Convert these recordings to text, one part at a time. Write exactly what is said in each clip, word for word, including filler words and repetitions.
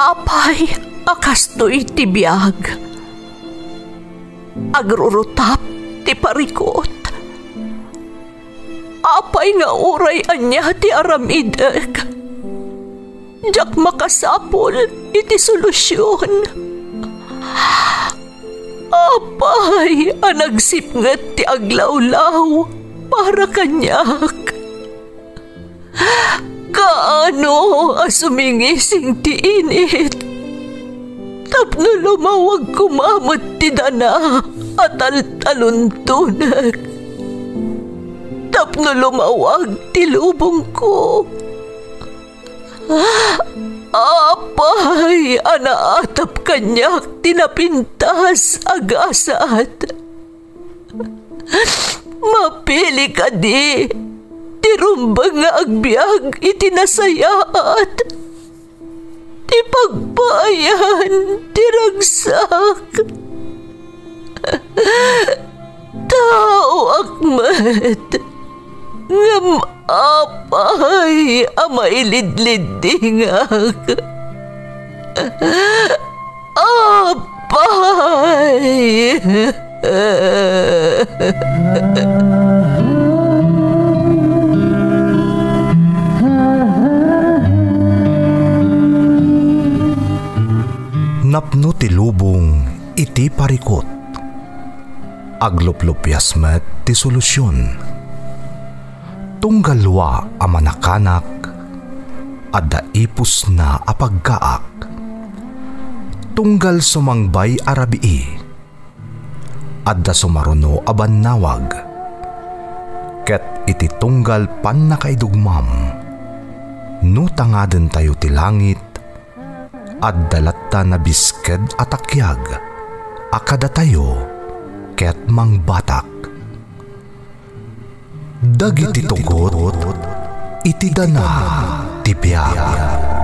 Apay a kastoy ti biag? Agrurutap ti parikut. Apay nga uray ania ti aramidek, diak makasapul iti solusion. Apay a nagsipnget ti aglawlaw para kaniak? Kaano a sumingising ti init tapno lumawag koma met ti dana a taltaluntonek, tapno lumawag ti lubongko? Apay a naatap kaniak ti napintas a gasat? Mapili kadi ti rumbeng nga agbiag iti nasayaat, ti pagpaayan ti ragsak? Taoak met, ngem apay a mailidliddingak? Apay! Napno ti lubong iti parikut. Agluplupias met ti solusion. Tunggal wa a manakanak, adda ipusna a paggaak. Tunggal sumangbay a rabii, adda sumaruno a bannawag. Ket iti tunggal pannakaidugmam, no tangadentayo ti langit, adda latta nabisked a takiag a kadatayo ket mangbatak. Dagiti tugot iti dana ti biag.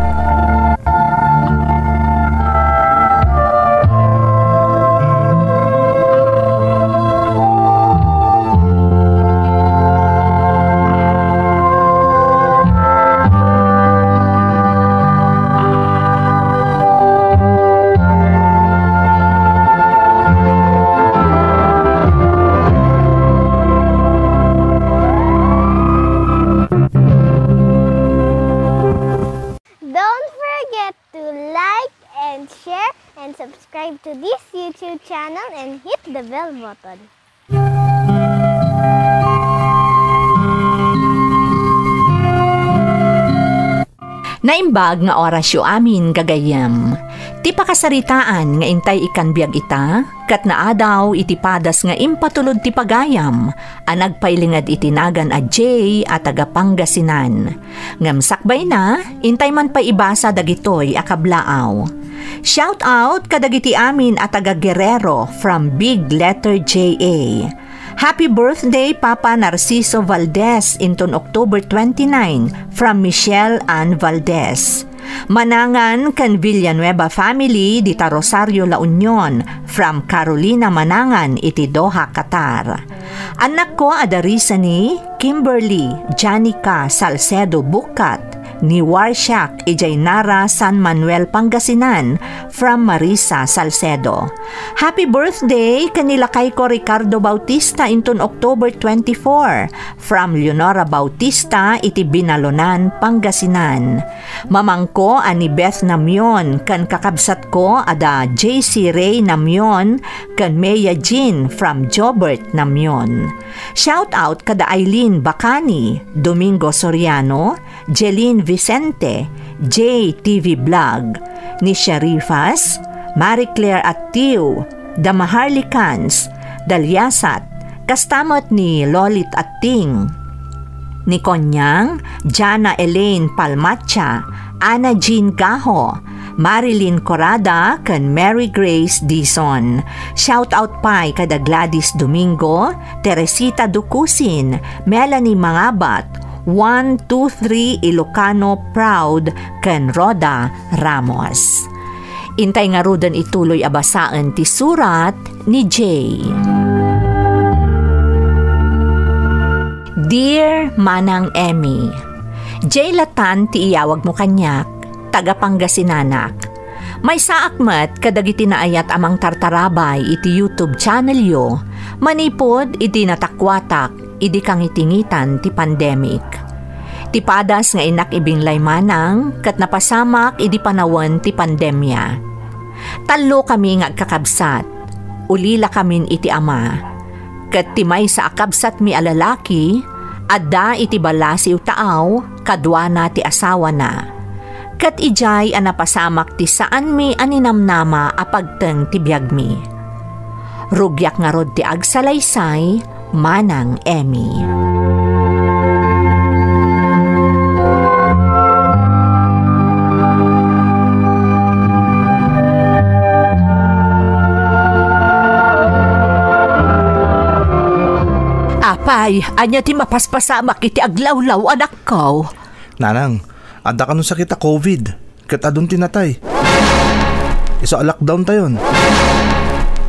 Don't forget to like and share and subscribe to this YouTube channel and hit the bell button. Naimbag nga orasyo amin, gagayyem. Ti pakasaritaan nga intay ikkan biag ita, ket naadaw iti padas nga impatulod ti pagayam a nagpailinged iti nagan a Jay a taga Pangasinan. Ngem sakbayna, intay man pay ibasa dagitoy a kablaaw. Shout out kadagiti amin a taga Guerrero from Big Letter J A. Happy birthday, Papa Narciso Valdez, inton October twenty-nine, from Michelle Ann Valdez. Manangan ken Villanueva family dita Rosario, La Union, from Carolina Manangan iti Doha, Qatar. Annakko a darisani, Kimberly, Janica Salcedo Bukat, ni Warshak idiay Nara, San Manuel, Pangasinan, from Marisa Salcedo. Happy birthday ken ni lakayko Ricardo Bautista inton October twenty-four, from Leonora Bautista iti Binalonan, Pangasinan. Mamangko a ni Beth Namion ken kakabsatko a da J C Ray Namion ken Mea Jean from Jobert Namion. Shout out kada Aileen Bacani, Domingo Soriano, Jeline Vicente, J T V Vlog, ni Sharifas, Marie Claire Attiu, The Maharlikans, Dalyasat, kasta met ni Lolit Atting, ni Konyang, Jana Elaine Palmacha, Ana Jean Gaho, Marilyn Corada, ken Mary Grace Dizon. Shout out pay kada Gladys Domingo, Teresita Ducusin, Melanie Mangabat, one two three Ilocano Proud, ken Rhoda Ramos. Intay ngaruden ituloy a basaen ti surat ni Jay. Dear Manang Emmy, Jay latan ti iyawagmo kaniak, taga Pangasinanak. Maysaak met kadagiti naayat a mangtartarabay iti YouTube channelyo manipud idi natakuatak idi kangitingitan ti pandemic. Ti padas nga innak ibinglay manang ket napasamak idi panawen ti pandemia. Tallo kami nga agkakabsat. Ulila kamin iti ama. Ket ti maysa a kabsatmi a lalaki, adda iti balasiw taaw, kaduana ti asawana. Ket idiay a napasamak ti saanmi a ninamnama a pagteng ti biagmi. Rugiak ngarud ti agsalaysay, Manang Emmy. Apay, ania ti mapaspasamak iti aglawlaw, anakko? Nanang, adda kano sakit a covid, ket adun ti natay. Isu a lockdown tayon.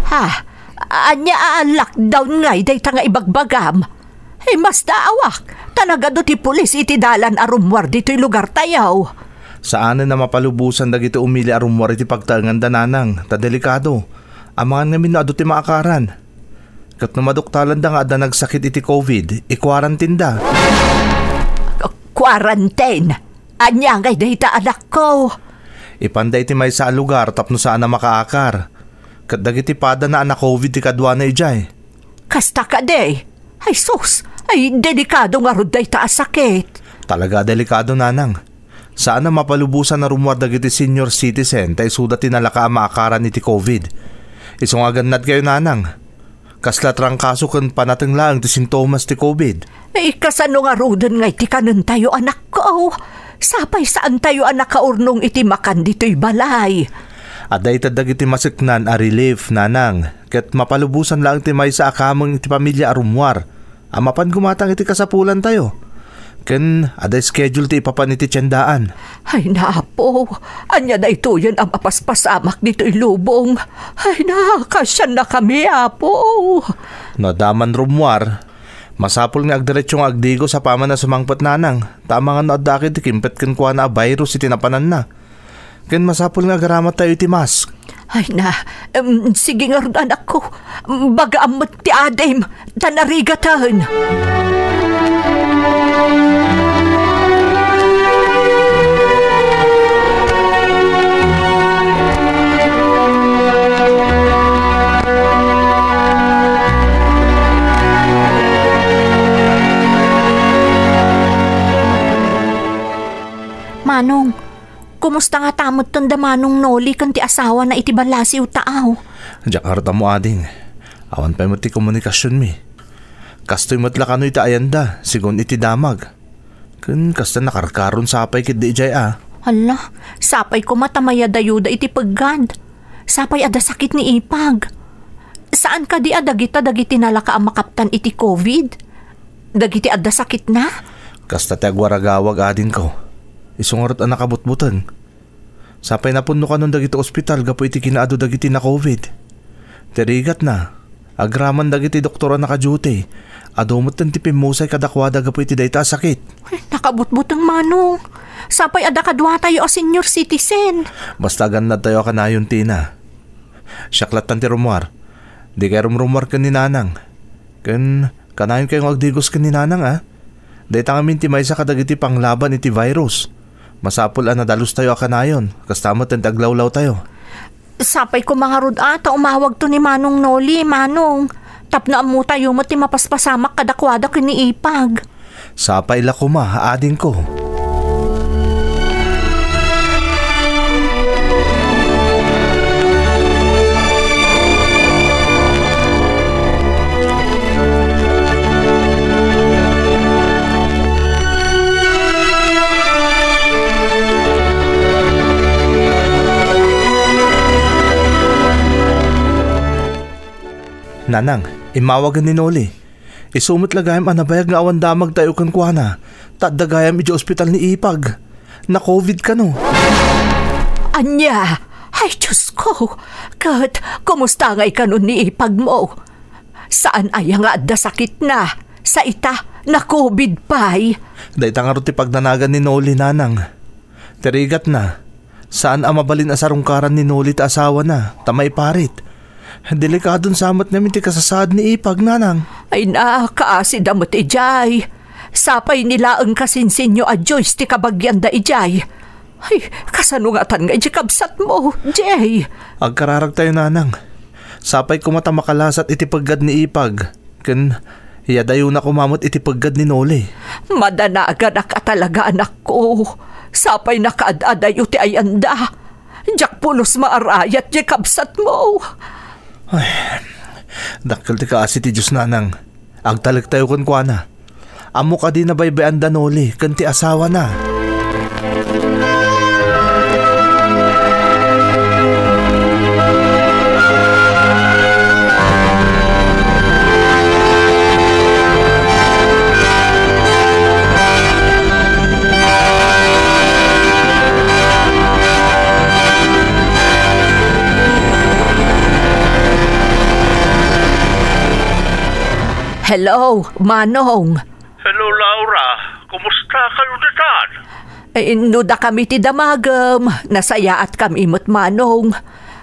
Ha? Ania a lockdown ngay dayta nga ibagbagam? Ay, mastaawak, ta nagadu ti pulis iti dalan a rummuar ditoy lugartayo. Saanen a mapalubosan dagiti umili a rummuar iti pagtaenganda, nanang, ta delikado. Amangan ngamin no adu ti maakaran. Ket no maduktalanda nga adda nagsakit iti covid, i-quarantine da. Quarantine? Ania ngay dayta, anakko? Ipanda iti maysa a lugar tapno saan a makaakar. Ket dagiti padana a na-covid ti kaduana idiay. Kasta kadi? Ay sus, ay delikado ngarud dayta a sakit. Talaga a delikado, nanang. Saan a mapalubosan a rummuar dagiti senior citizen ta isuda ti nalaka a maakaran iti covid. Isu nga agannadkayo, nanang. Kasla trangkaso ken panateng laeng ti sintomas ti covid. Eh, kasano ngaruden ngay ti kanentayo, anakko? Sapay saantayo a nakaurnong iti makan ditoy balay. Adda ita dagiti maseknan a relief, nanang, ket mapalubosan laeng ti maysa a kameng iti pamilia a rummuar a mapan gumatang iti kasapulantayo. Ken adda schedule ti ipapan iti tiendaan. Ay, Apo, ania daytoyen a mapaspasamak ditoy lubong? Ay, nakasiannakami, Apo. No adda man rummuar, masapul nga agdiretso nga agdigos apaman a sumangpet, nanang, ta amangan no adda ket ti kimpet kenkuana a virus iti napananna. Ken masapul nga agaramatayo iti mask. Ay na, em, sige ngarud, anakko. Bagaam met ti adim, ta narigaten. Manong, kumusta ngata metten da Manong Noli ken ti asawana iti ballasiw taaw? Diak ngarud ammo, ading. Awan pay met ti komunikasionmi. Kastoy met la kano iti ayanda, sigun iti damag. Ken kasta nakarkaron sapay ketdi idiay a. Hala, sapay koma ta mayadayuda iti peggad. Sapay adda sakit ni Ipag. Saan kadi a dagita dagiti nalaka a makaptan iti covid? Dagiti adda sakitna? Kasta ti agwaragawag, adingko. Isu ngarud a nakabutbuteng. Sapay napunno kanon dagiti ospital gapu iti kinaadu dagiti na-covid. Ti rigatna, agraman dagiti doktor a nakaduty, adu metten ti pimmusay kadakuada gapu iti dayta a sakit. Ay, nakabutbuteng, Manong. Sapay adda kaduatayo a senior citizen. Basta agannadtayo a kanayon, Tina. Siak lattan ti rummuar. Dikay rumrummuar ken ni Nanang. Ken kanayonkayo nga agdigos ken ni Nanang, a? Dayta ngamin ti maysa kadagiti panglaban iti virus. Masapul a nadalustayo a kanayon, kasta met ti aglawlawtayo. Sapay koma ngarud a ta umawagto ni Manong Noli, Manong. Tapno ammotayo met ti mapaspasamak kadakuada ken ni Ipag. Sapay la koma, adingko. Nanang, immawagen ni Noli. Isu met la gayam a nabayag nga awan damagtayo kenkuana, ta adda gayam idiay ospital ni Ipag. Na-covid kano. Ania? Ay, Diosko! Ket kumusta ngay kanon ni Ipagmo? Saan aya nga adda sakitna? Sa ita, na-covid pay. Dayta ngarud ti pagdanagan ni Noli, Nanang. Ti rigatna, Saan a mabalin a sarungkaran ni Noli ti asawana, ta maiparit. Delikadon sa met ngamin ti kasasaad ni Ipag, Nanang. Ay na, kaasida met idiay. Sapay ni laeng kasinsinyo a Joyce ti kabagianda idiay. Ay, kasano ngatan nga idiay kabsatmo, Jay? Agkararagtayo, Nanang. Sapay koma ta makalasat iti peggad ni Ipag. Ken, iyadayona koma met iti peggad ni Noli. Madanaganak a talaga, anakko. Sapay nakaad-adayo ti ayanda. Diak pulos maarayat diay kabsatmo. Ay, dakkel ti kaasi ti Dios, Nanang. Agtalektayo kenkuana. Ammok a di nabaybay-an da Noli ken ti asawana. Hello, Manong. Hello, Laura. Kumusta kayo ditan? Eh, no dakami ti damagem, nasayaatkami met, Manong.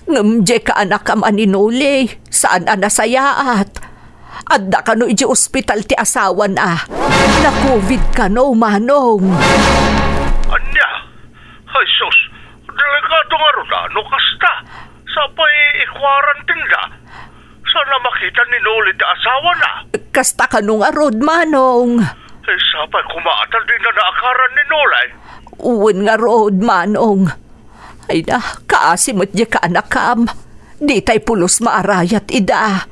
Ngem diay kaanakam a ni Noli, saan a nasayaat. Adda kano idiay ospital ti asawana. Na-covid kano, Manong. Ania? Ay, sus, delikado ngarud a no kasta. Sapay i-quarantine da. Saan a makita ni Noli ti asawana? Kasta kano ngarud, Manong. Ay, sapay koma ta dina naakaran ni Noli. Wen ngarud, Manong. Ay na, kaasi met diay kaanakam. Ditay pulos maarayat ida.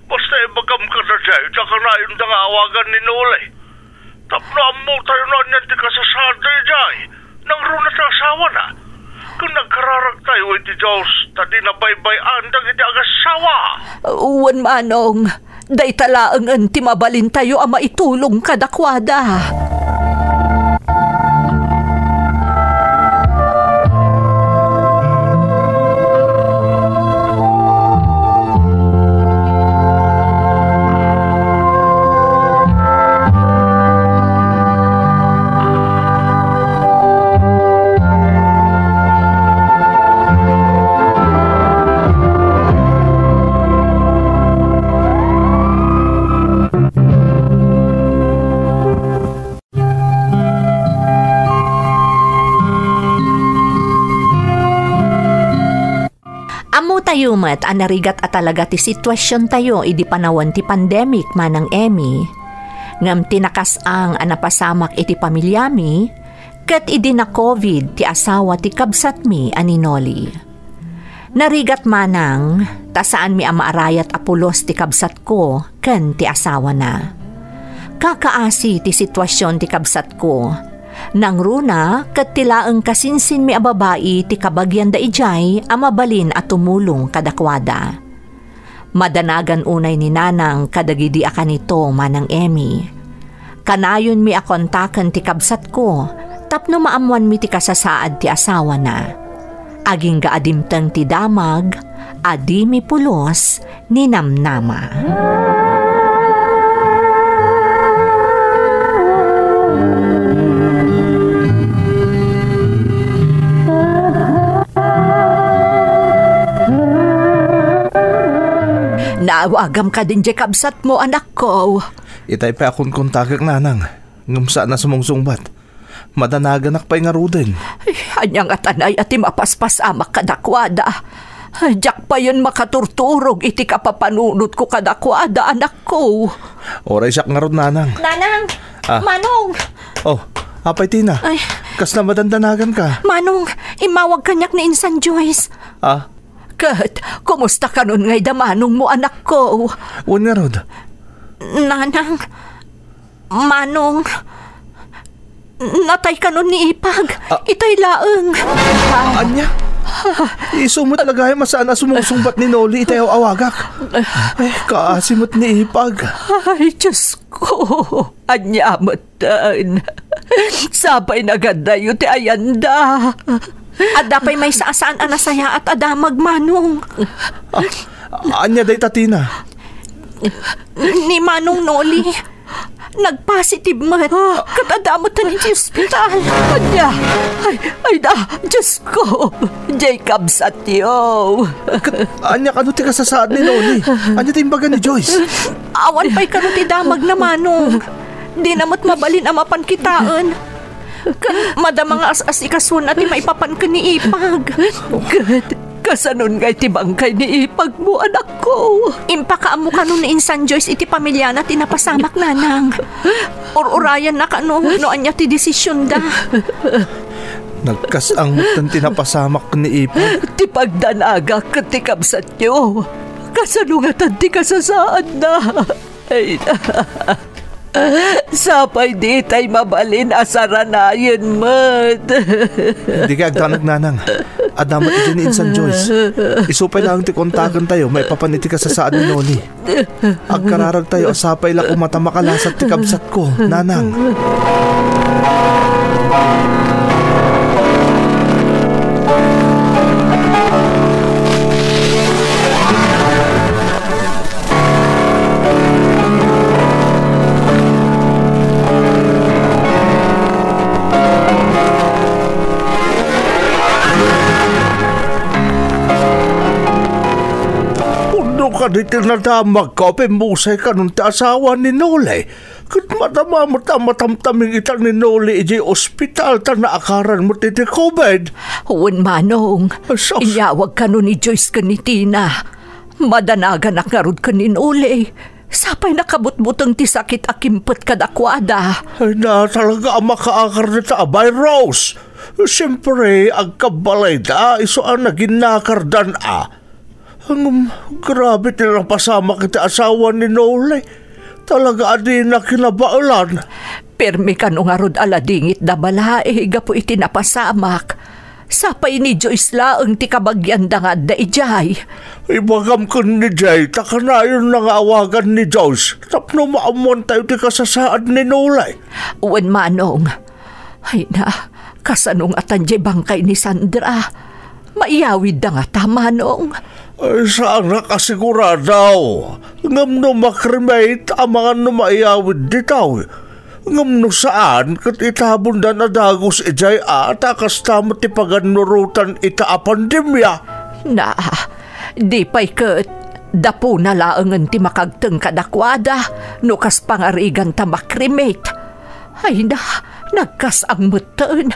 Basta ibagam kadaydiay ta kanayonda nga awagan ni Noli. Tapno ammotayo no anian ti kasasaadda idiay, nangruna ti asawana. Ken nagkararagtayo iti Dios ta di nabaybay-an dagiti agassawa. Wen, Manong, dayta laengen ti mabalintayo a maitulong kadakuada. Ammotayo met a narigat a talaga ti situasiontayo idi panawen ti pandemic, Manang Emmy. Ngem ti nakas-ang a napasamak iti pamiliami, ket idi na-covid ti asawa ti kabsatmi a ni Noli. Narigat, Manang, ta saanmi a maarayat a pulos ti kabsatko ken ti asawana. Kakaasi ti situasion ti kabsatko. Nangruna ket ti laeng kasinsinmi a babai ti kabagianda idiay a mabalin a tumulong kadakuada. Madanagan unay ni Nanang kadagidi a kanito, Manang Emmy. Kanayonmi a kontaken ti kabsatko tapno maammoanmi ti kasasaad ti asawana. Agingga a dimteng ti damag a dimi pulos ninamnama. Naawagam kadin diay kabsatmo, anakko. Itay pay a kunkuntakek, Nanang, ngem saan a sumungsungbat. Madanaganak pay ngaruden. Ay, ania ngatan a ti mapaspasamak kadakuada? Ay, diak payen makaturturog iti kapapanunotko kadakuada, anakko. Uray siak ngarud, Nanang. Nanang! Ah. Manong! Oh, apay, Tina? Ay. Kasla madandanaganka? Manong, immawag kaniak ni Insan Joyce. Ah? Ket, kumusta kanon ngay da manongmo, anakko? Wen ngarud. Nanang, Manong, natay kanon ni Ipag. Ah. Itay laeng. Ania? Isu met la gayam a saan a sumungsungbat ni Noli itay aw-awagak. Ay, kaasi met ni Ipag. Ay, Diosko. Ania metten? Sapay nagadayo ti ayanda. Adda pay maysa a saan a nasayaat a damag, Manong. Ah, ania dayta, Tina? Ni Manong Noli. Nagpositive met. Ah. Ket adda met iti ospital. Ania? Ay, ay da, Diosko. Diay kabsatyo. Ket ania kano ti kasasaad ni Noli? Ania ti imbaga ni Joyce? Awan pay kano ti damagna, Manong. Dina met mabalin a mapan kitaen. Ket madama nga as-asikasuenna ti maipapan ken ni Ipag. Ket kasanon ngay ti bangkay ni Ipagmo, anakko? Impakaammo kano ni Insan Joyce iti pamiliana ti napasamak, Nanang. Ur-urayanna kano no ania ti desisionda. Nagkas-ang metten ti napasamak ni Ipag. Ti pagdanagak ket ti kabsatyo. Kasano ngatan ti kasasaadna? Ay, sapay ditay mabalin a saranayen met. Dikay agdanag, Nanang. Adda met idiay ni Insan Joyce. Isu pay laeng ti kontakentayo maipapan iti kasasaad ni Noli. Agkararagtayo a sapay la koma ta makalasat ti kabsatko, Nanang. Pudno kadi ti nadamagko a pimmusay kanon ti asawa ni Noli, ket madama met a matamtaming ita ni Noli idiay ospital ta naakaran met iti covid. Wen, Manong. Ay, sus. Inyawag kano ni Joyce ken ni Tina. Madanaganak ngarud ken ni Noli. Sapay nakabutbuteng ti sakit a kimpet kadakuada. Ay na, talaga a makaakar dita a virus. Siempre, agkabbalayda, isu a naginnakardan a. Ngem, grabe ti napasamak iti asawa ni Noli. Talaga a dina kinabaelan. Permi kano ngarud a ladingitda balay gapu iti napasamak. Sapay ni Joyce laeng ti kabagianda nga adda idiay. Ibagam ken ni Jay ta kanayonna nga awagan ni Joyce tapno maammoantayo ti kasasaad ni Noli. Wen, Manong. Ay na, kasano ngatan diay bangkay ni Sandra? Maiyawidda ngata, Manong? Ay, saanak a sigurado. Ngem no makremate, amangan no maiyawid ditoy. Ngem no saan, ket itabondan a dagus idiay a ta kasta met ti pagannurotan ita a pandemia. Na, di pay ket dapuna laengen ti makagteng kadakuada no kas pangarigan ta makremate. Ay na, nagkas-ang metten.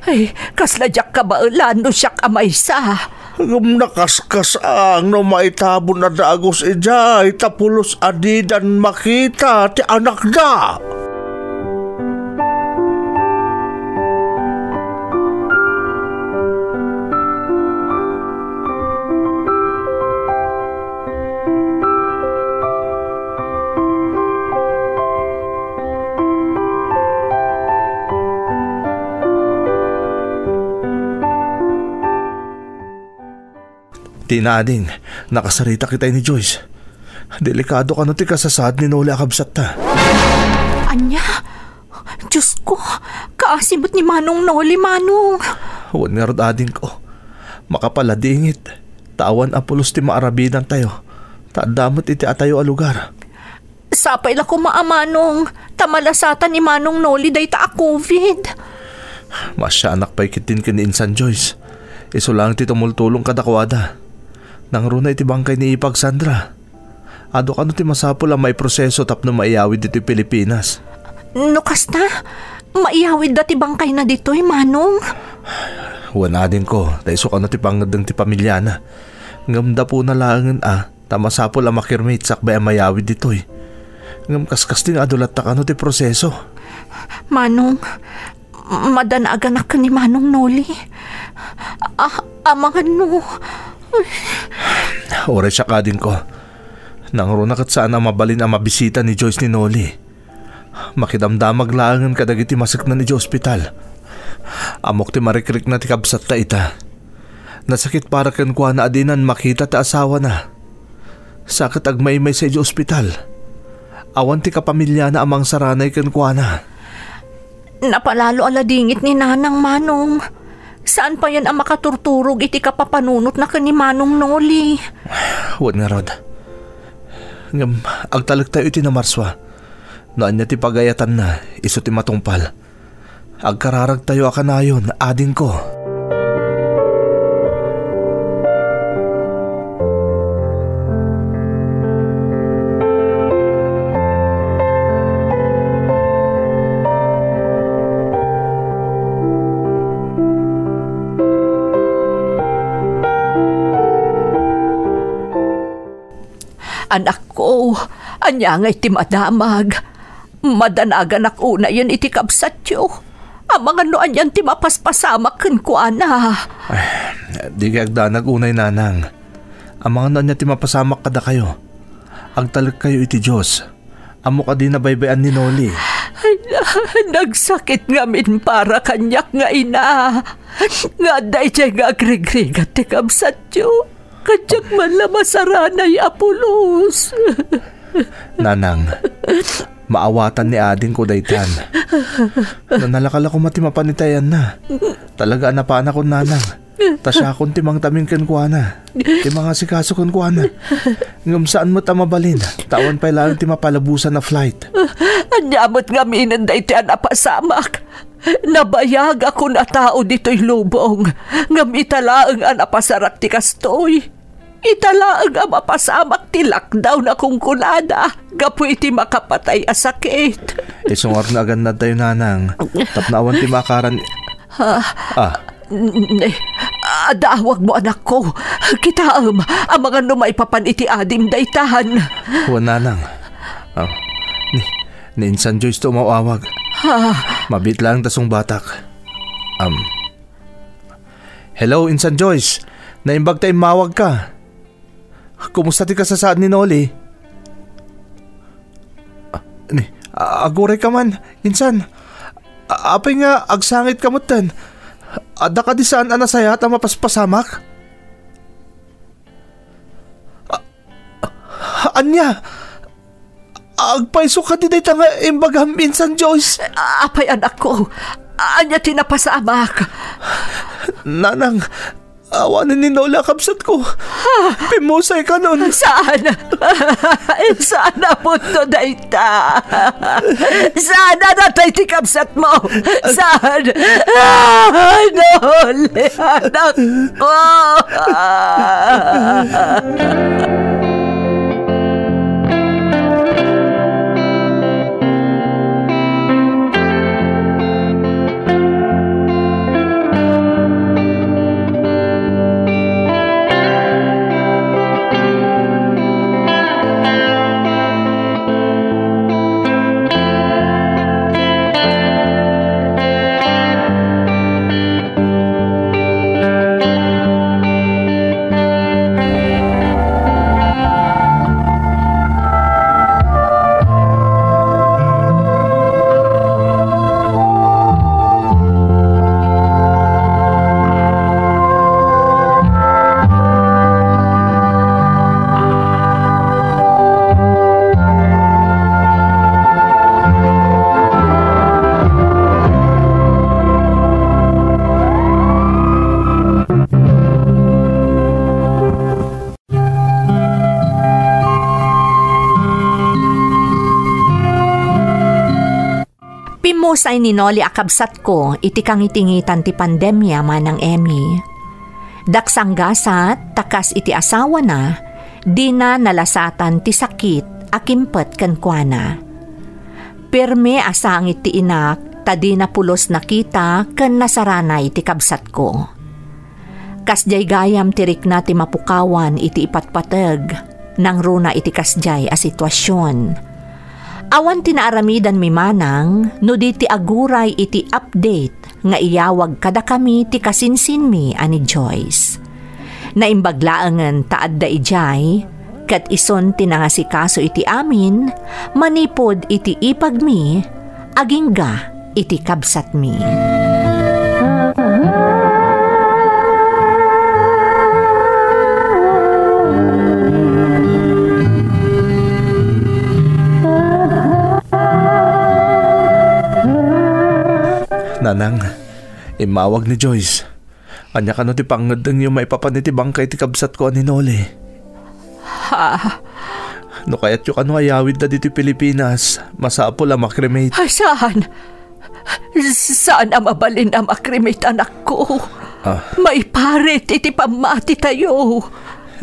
Ay, kasla diak kabaelan no siak a maysa. Ngem nakaskas-ang no maitabon a dagus idiay ta pulos a didan makita ti anakda. Tina, ading, nakasaritak itay ni Joyce. Delikado kano ti kasasaad ni Noli a kabsatta. Ania? Diosko, kaasi met ni Manong Noli, Manong. Wen ngarud, adingko. Makapaladingit, ta awan a pulos ti maarabidantayo, ta adda met iti atayo a lugar. Sapay la koma a, Manong, ta malasatan ni Manong Noli dayta a covid. Maasianak pay ketdin ken ni Insan Joyce. Isu laeng ti tumultulong kadakuada. Nangruna iti bangkay ni Ipag, Sandra. Adu kano ti masapul a maiproseso tapno maiyawid ditoy Pilipinas? No kasta, maiyawidda ti bangkayna ditoy, Manong? Wen, adingko, ta isu kano ti pangngeddeng ti pamiliana. Ngem dapuna laengen a ta masapul a makirmit sakbay a mayawid ditoy. Ngem kaskasdi nga adu latta kano ti proseso. Manong, madanaganak ken ni Manong Noli. Ah, amangan no. Uray siak, adingko. Nangruna ket saan a mabalin a mabisita ni Joyce ni Noli. Makidamdamag laengen kadagiti masekna idiay ospital. Ammok ti marikrikna ti kabsatta ita. Nasakit para kenkuana a dinan makita ti asawana. Sa ket agmaymaysa idiay ospital. Awan ti kapamiliana a mangsaranay kenkuana. Napalalo a ladingit ni Nanang, Manong. Saan payen a makaturturog iti kapapanunotna ken ni Manong Noli. Wen ngarud. Ngem, agtalektayo iti namarsua. No ania ti pagayatanna, isu ti matungpal. Agkararagtayo a kanayon, adingko. Anakko, ania ngay ti madamag? Madanaganak unayen iti kabsatyo. Amangan no anian ti mapaspasamak kenkuana. Ay, di kay agdanag unay, nanang. Amangan no ania ti mapasamak kadakayo. Agtalekkayo iti Dios. Ammok a dina baybay-an ni Noli. Ay, na-, nagsakit ngamin para kaniak nga ina. Nga adda idiay nga agrigrigat ti kabsatyo. Kadiak man la masaranay a pulos. Nanang, maawatan ni adingko daytan. Nanalaka la koma ti mapan iti ayanna. Talaga a napanakon, nanang. Ta siakon ti mangtamin kenkuana. Ti mangasikaso kenkuana. Ngem saan met a mabalin, ta awan pay laeng ti mapalubosan a flight. Ania met ngaminen daytoy a napasamak? Nabayagakon a tao ditoy lubong, ngem ita laeng a napasarak ti kastoy. Ita laeng a mapasamak ti lockdown a kunkunada gapu iti makapatay a sakit. Isu ngarud nga agannadtayo, nanang, tapno awan ti maakaran. Ah. Ah. N-, n-, adda awagmo, anakko. Kitaem, amangan no maipapan iti adim daytan. Wen, nanang. Ah, ni, ni Insan Joyce ti umaw-awag. Ah. Mabiit laeng ta sungbatak. Am. Hello, Insan Joyce. Naimbag ta immawagka. Kumusta ti kasasaad ni Noli? Ah, ni, a-, agurayka man, Insan. A-, apay nga agsangitka metten? Adda kadi saan a nasayaat a mapaspasamak? A-, a-, ania? Agpayso kadi dayta nga imbagam, Insan Joyce? A-, apay, anakko? Ania ti napasamak? Nanang, awanen ni Noli a kabsatko. Ha? Pimmusay kanon. Saan? Saan a punto dayta? Saan a natay ti kabsatmo? Saan? Ah, Noli, anakko. Pimmusay ni Noli a kabsatko iti kangitingitan ti pandemia, Manang Emmy. Daksanggasat, ta kas iti asawana, dina nalasatan ti sakit a kimpet kenkuana. Pirme a sangit ti inak, ta dina pulos nakita ken nasaranay ti kabsatko. Kasdiay gayam ti rikna ti mapukawan iti ipatpateg, nangruna iti kasdiay a situasion. Awan ti naaramidanmi manang no di ti aguray iti update nga iyawag kadakami ti kasinsinmi a ni Joyce. Naimbag laengen ta adda idiay, ket isun ti nangasikaso iti amin manipud iti ipagmi agingga iti kabsatmi. Nanang, immawag ni Joyce. Ania kano ti pangngeddengyo maipapan iti bangkay ti kabsatko a ni Noli? Ha? No kayatyo kano a yawidda ditoy Pilipinas, masapul a ma-cremate. Ay, saan? S-, saan a mabalin a ma-cremate, anakko? Ah. Maiparit iti pammatitayo.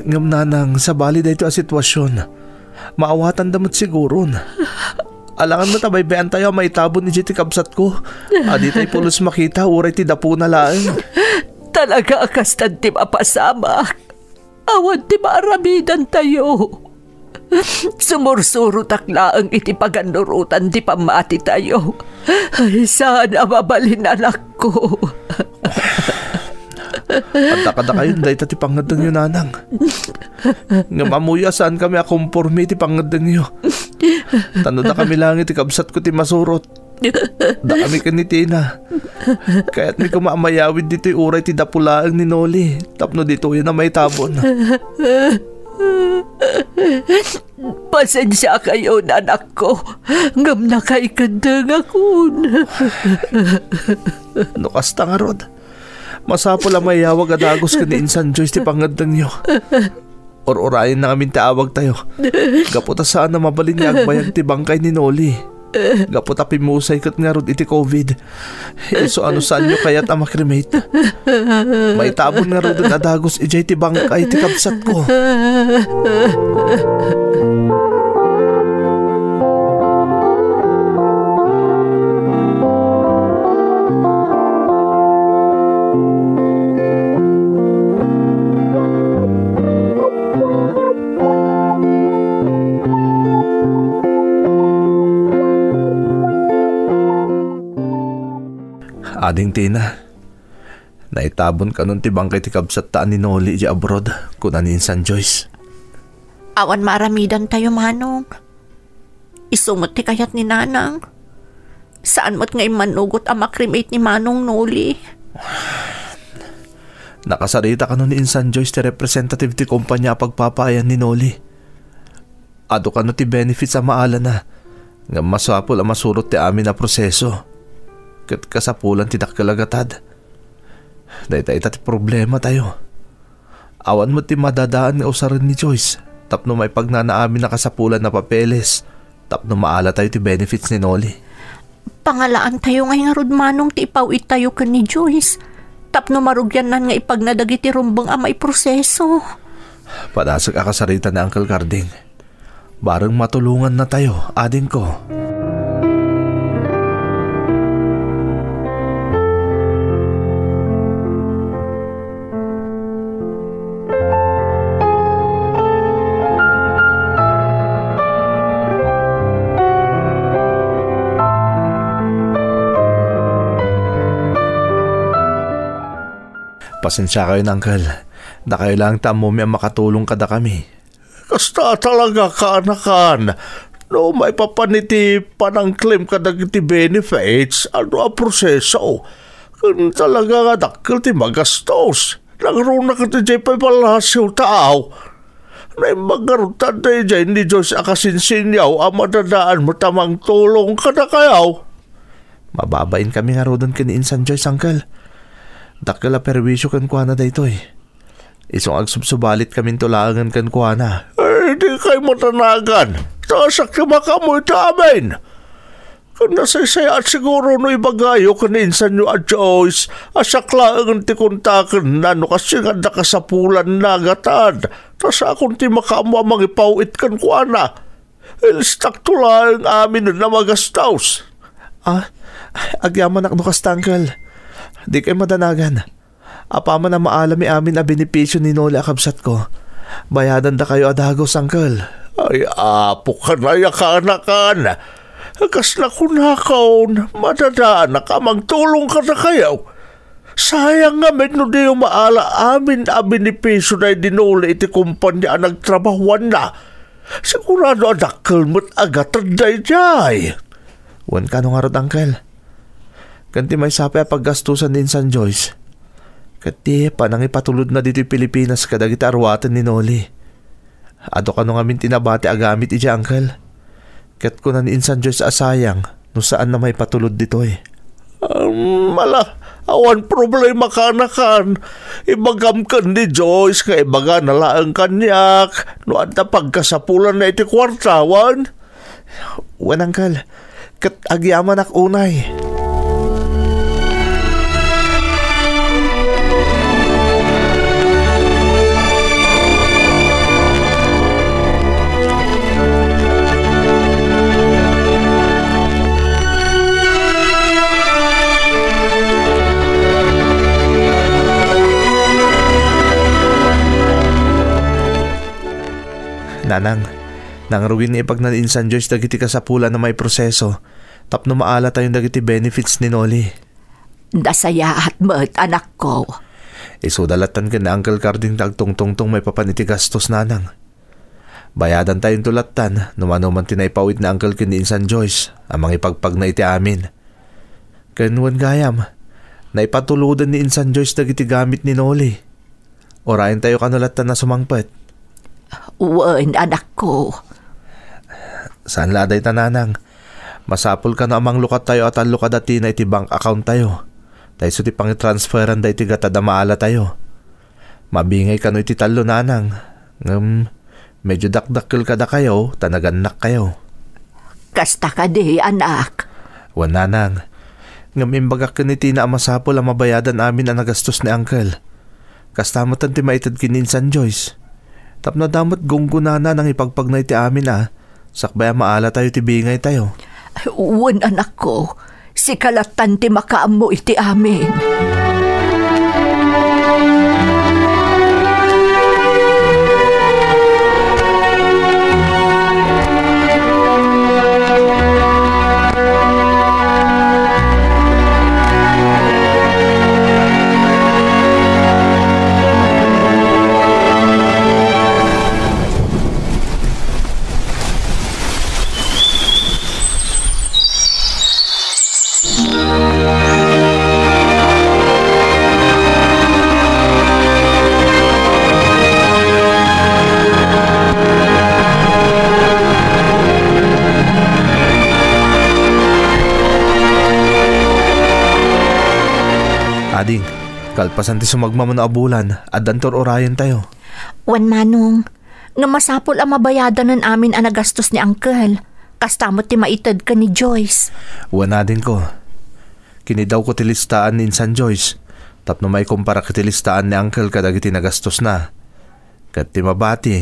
Ngem nanang, sabali daytoy a sitwasion, maawatanda met siguron. Alangan met a baybay-antayo a maitabon idiay ti kabsatko a ditay pulos makita uray ti dapuna laeng. Talaga a kastan ti mapasamak. Awan ti maaramidantayo. Sumursurotak laeng iti pagannurotan ti pammatitayo. Ay, saan a mabalin, anakko. Adda kadakayo dayta ti pangngeddengyo, nanang. Ngem ammoyo a saankami a komporme iti pangngeddengyo. Ta no dakami laeng iti kabsatko ti masurot, dakami ken ni Tina, kayatmi koma a mayawid ditoy uray ti dapu laeng ni Noli tapno ditoyen a maitabon. Pasensiakayon, anakko, ngem nakaikeddengakon. No kasta ngarud, masapul a mayawag a dagus ken ni Insan Joyce ti pangngeddengyo. Ur-urayenna ngamin ti awagtayo. Gapu ta saan a mabalin nga agbayag ti bangkay ni Noli. Gapu ta pimmusay ket ngarud iti covid. Isu a no saanyo kayat a ma-cremate, maitabon ngaruden a dagus idiay ti bangkay ti kabsatko. Ading Tina, naitabon kanon ti bangkay ti kabsatta a ni Noli idiay abroad, kuna ni Insan Joyce. Awan maaramidantayo, Manong. Isu met ti kayat ni Nanang. Saan met nga immanugot a ma-cremate ni Manong Noli. Nakasarita kano ni Insan Joyce ti representative ti kumpanya a pagpapaayan ni Noli. Adu kano ti benefits a maalana, ngem masapul a masurot ti amin a proseso. Ket kasapulan ti dakkel a gatad. Dayta ita ti problematayo. Awan met ti madadaan nga usaren ni Joyce tapno maipagnana amin a kasapulan a papeles tapno maalatayo ti benefits ni Noli. Pangalaantayo ngay ngarud, Manong, ti ipaw-ittayo ken ni Joyce tapno marugiannan nga ipagna dagiti rumbeng a maiproseso. Padasek a kasarita ni Uncle Carding. Bareng matulongannatayo, adingko. Pasensiakayon, Uncle. Dakayo laeng ti ammomi a makatulong kadakami. Kasta talaga, kaanakan. No maipapan iti panang-claim kadagiti benefits, adu a proseso. Ken talaga nga dakkel ti magastos. Nangruna ket idiay pay Palacio ta aw. Naimbag ngarud ta adda idiay ni Joyce a kasinsinyaw a madadaan met a mangtulong kadakayo. Mababainkami ngaruden ken ni Insan Joyce, Uncle. Dakkel a perwisio kenkuana daytoy. Isu nga agsubsubalitkaminto laengen kenkuana. Ay, dikay madanagan. Ta siak ti makaammo iti amin. Ken nasaysayaat siguro no ibagayo ken ni insanyo a Joyce a siak laengen ti kontakenna no kasin nga adda kasapulanna a gatad. Ta siakon ti makaammo a mangipaw-it kenkuana. Ilistakto laeng amin a magastos. Ah, agyamanak no kasta, Uncle. Dikay madanagan. Apaman a maalam mi amin a benepisio ni Noli a kabsatko, bayadandakayo a dagus, Uncle. Ay, apo, kanay a kaanakan. Kas nakunakon, madadaanak a mangtulong kadakayo. Sayang ngamin no diyo maala amin a benepisio daydi Noli iti kumpanya a nagtrabahuanna. Sigurado a dakkel met a gatad daydiay. Wen kano ngarud, Uncle. Ken ti maysa pay a paggastosan ni Insan Joyce, ket ti panangipatulodna ditoy Pilipinas kadagiti aruaten ni Noli. Adu kano ngamin ti nabati a gamit idiay, Uncle. Ket kuna ni Insan Joyce a sayang no saan a maipatulod ditoy. Um, ala, Awan problema, kanakan. Ibagam ken ni Joyce nga ibagana laeng kaniak no adda pagkasapulanna iti kuarta, wen? Wen, Uncle. Ket agyamanak unay. Nanang, nangrugi ni ipagna ni Insan Joyce dagiti kasapulan a maiproseso tapno maalatayon dagiti benefits ni Noli. Nasayaat met, anakko. Isuda lattan ken ni Uncle Carding ti agtungtungtong maipapan iti gastos, nanang. Bayadantayonto lattan no manoman ti naipawit ni Uncle ken ni Insan Joyce a mangipagpagna iti amin. Ken wen gayam, naipatuloden ni Insan Joyce dagiti gamit ni Noli. Urayentayo kano lattan a sumangpet. Wen, anakko. Saan la a dayta, nanang. Masapul kano a manglukattayo a tallo kada tina iti bank accounttayo. Ta isu ti pangitransferanda iti gatad a maalatayo. Mabingay kano iti tallo, nanang. Ngem, medio dakdakkel kadakayo ta nagannakkayo. Kasta kadi, anak? Wen, nanang. Ngem imbagak ken ni Tina a masapul a mabayadan amin a nagastos ni Uncle. Kasta met ti maited ken ni Insan Joyce. Tapno adda met gunggonana nangipagpagna iti amin a, sakbay a maalatayo ti bingaytayo. Wen, anakko, sika lattan ti makaammo iti amin. Ading, kalpasan ti sumagmamano a bulan, addan tur-urayentayo. Wen, Manong, nga masapul a mabayadanen amin a nagastos ni Uncle. Kasta met ti maited ken ni Joyce. Wen, adingko. Kinidawko ti listaan ni Insan Joyce tapno maikumparak iti listaan ni Uncle kadagiti nagastosna. Ket ti mabati,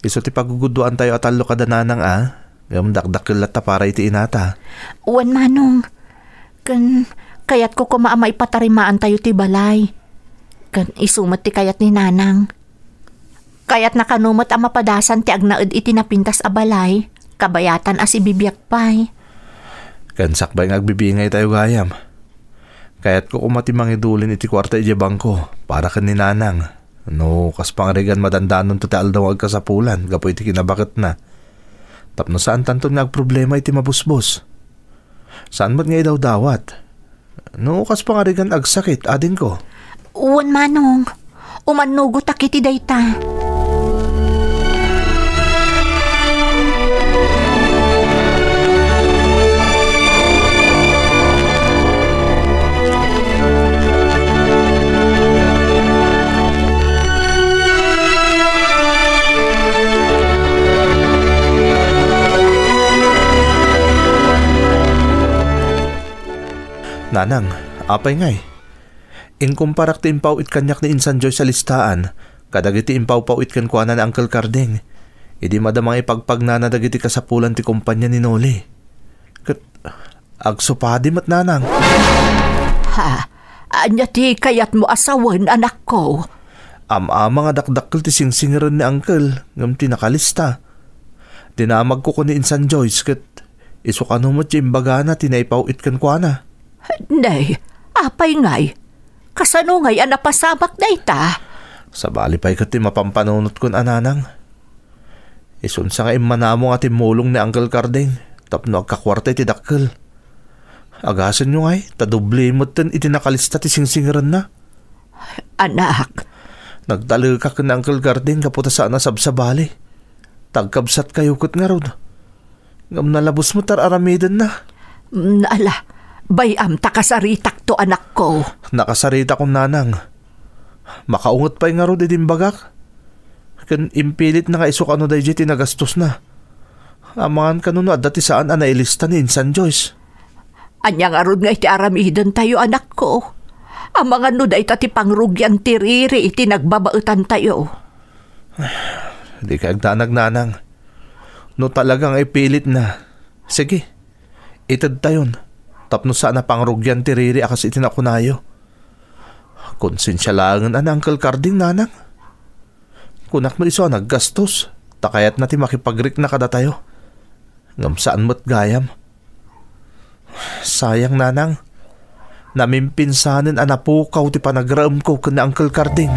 isu ti pagguguduantayo a tallo kada nanang a, ngem dakdakkel latta para iti inata. Wen, Manong, ken kayatko koma a maipatarimaantayo ti balay. Ken isu met ti kayat ni Nanang. Kayatna kano met a mapadasan ti agnaed iti napintas a balay, kabayatan a sibibiag pay. Ken sakbay nga agbibingaytayo gayam, kayatko koma ti mangidulin iti kuarta idiay bangko para ken ni Nanang. No kas pangarigan, madandanonto ti aldaw nga agkasapulan gapu iti kinabaketna. Tapno saantanton nga agproblema iti mabusbos. Saan met nga idawdawat. No kas pangarigan agsakit, adingko. Wen, Manong. Umannugotak iti dayta. Nanang, apay ngay? Inkumparak ti impaw-it kaniak ni Insan Joyce a listaan kadagiti impaw-paw-it kenkuana ni Uncle Carding idi madamang ipagpagnana dagiti kasapulan ti kompania ni Noli. Ket agsupadi met, Nanang. Ha? Ania ti kayatmo a sawen, anakko? Am-ama nga dakdakkel ti singsingirem ni Uncle ngem ti nakalista. Dinamagko ken ni Insan Joyce ket isu kano met ti imbagana ti naipaw-it kenkuana. Nay, apay ngay? Kasano ngay a napasamak dayta? Sabali pay ket ti mapampanunotko, Nanang. Isunsa nga immanamong a timmulong ni Uncle Carding tapno agkakuarta iti dakkel. Agasenyo ngay, ta doble metten iti nakalista ti singsingirenna. Anak. Nagtalekak ken ni Uncle Carding gapu ta saan a sabsabali. Ta agkabsatkayo ket ngarud. Ngem nalabos met ti ar-aramidenna. Mm, ala, Bay-am ta kasaritakto, anakko. Nakasaritakon, nanang. Makaunget pay ngarud idi imbagak. Ken impilitna nga isu kano daydiay ti nagastosna. Amangan kano no adda ti saan a nailista ni Insan Joyce. Ania ngarud nga iti aramidentayo, anakko? Amangan no dayta ti pangrugian ti riri iti nagbabaetantayo. Dika agdanag, nanang. No talaga nga ipilitna, sige, itedtayon, tapno saan a pangrugian ti riri a kas iti nakunayo. Konsensia laengen a ni Uncle Carding, nanang. Kunak met isu a naggastos, ta kayatna ti makipagrikna kadatayo. Ngem saan met gayam. Sayang, nanang. Namimpinsanen a napukaw ti panagraemko ken ni Uncle Carding.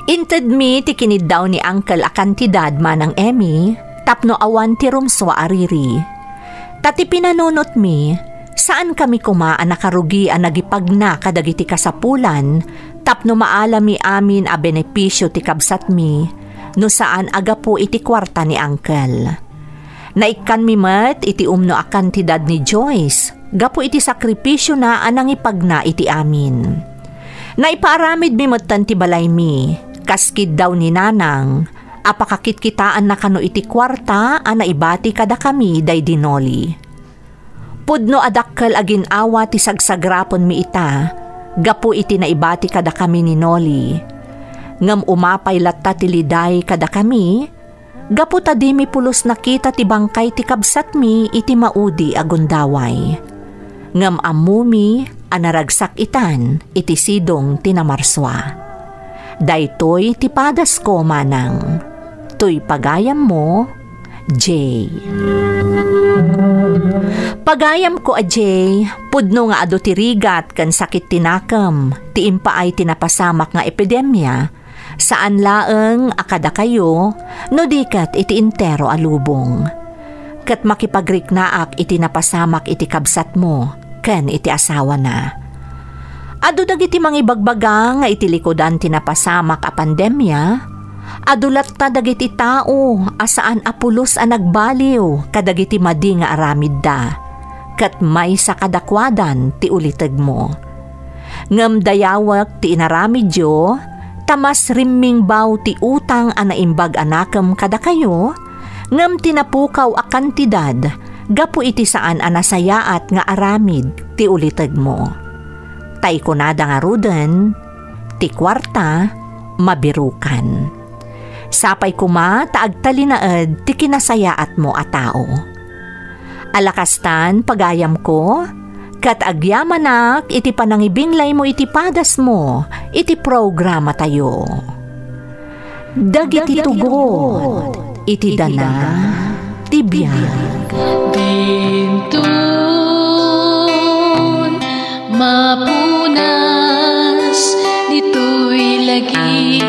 Intedmi ti kiniddaw ni Uncle a kantidad, Manang Emmy, tapno awan ti rumsua a riri. Ta ti pinanunotmi, saankami koma a nakarugi a nagipagna kadagiti kasapulan tapno maalami amin a benepisio ti kabsatmi, no saan a gapu iti kuarta ni Uncle. Naikkanmi met iti umno a kantidad ni Joyce gapu iti sakripisiona a nangipagna iti amin. Naipaaramidmi metten ti balaymi, kas kiddaw ni Nanang, a pakakitkitaanna kano iti kuarta a naibati kadakami daydi Noli. Pudno a dakkel a gin-awa ti sagsagrapenmi ita gapu iti naibati kadakami ni Noli. Ngem umapay latta ti liday kadakami, gapu ta dimi pulos nakita ti bangkay ti kabsatmi iti maudi a gundaway. Ngem ammomi a naragsak itan iti sidong ti namarsua. Daytoy ti padasko, Manang. Toy pagayammo, Jay. Pagayamko a Jay, pudno nga adu ti rigat ken sakit ti nakem ti impaay ti napasamak nga epidemia, saan laeng a kadakayo, no di ket iti entero a lubong. Ket makipagriknaak iti napasamak iti kabsatmo ken iti asawana. Adu dagiti mangibagbaga nga iti likudan ti napasamak a pandemia, adu latta dagiti tao a saan a pulos a nagbaliw kadagiti madi nga aramidda, ket maysa kadakuadan ti ulitegmo. Ngem dayawek ti inaramidyo, ta mas rimmingbaw ti utang a naimbag a nakem kadakayo, ngem ti napukaw a kantidad gapu iti saan a nasayaat nga aramid ti ulitegmo. Ta ikunada ngaruden, ti kuarta, mabirukan. Sapay koma ta agtalinaed ti kinasayaatmo a tao. Alakastan, pagayamko, ket agyamanak iti panangibinglaymo iti padasmo iti programatayo. Dagiti tugot iti dana ti biag. Dinton mapunas ditoy lagi.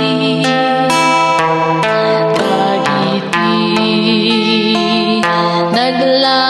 Dagiti nagla-